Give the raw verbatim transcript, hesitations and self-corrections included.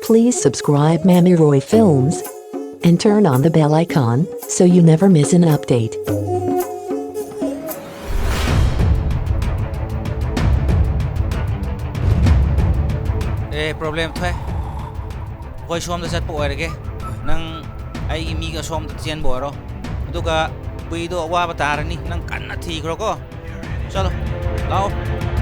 Please subscribe Mami Roy Films and turn on the bell icon so you never miss an update. A, problem ꯊꯣꯛꯑꯦ꯫ ꯑꯩꯈꯣꯏ ꯁꯣꯝꯗ ꯆꯠꯄ ꯑꯣꯏꯔꯒꯦ꯫ ꯅꯪ ꯑꯩꯒꯤ ꯃꯤꯒ ꯁꯣꯝꯗ ꯆꯦꯟꯕ ꯑꯣꯏꯔꯣ꯫ ꯑꯗꯨꯒ ꯄꯨꯏꯗꯣ ꯑꯋꯥꯕ ꯇꯥꯔꯅꯤ꯫ ꯅꯪ ꯀꯟꯅ ꯊꯤꯈ꯭ꯔꯣꯀꯣ꯫ ꯆꯠꯂꯣ꯫ ꯂꯥꯛꯑꯣ꯫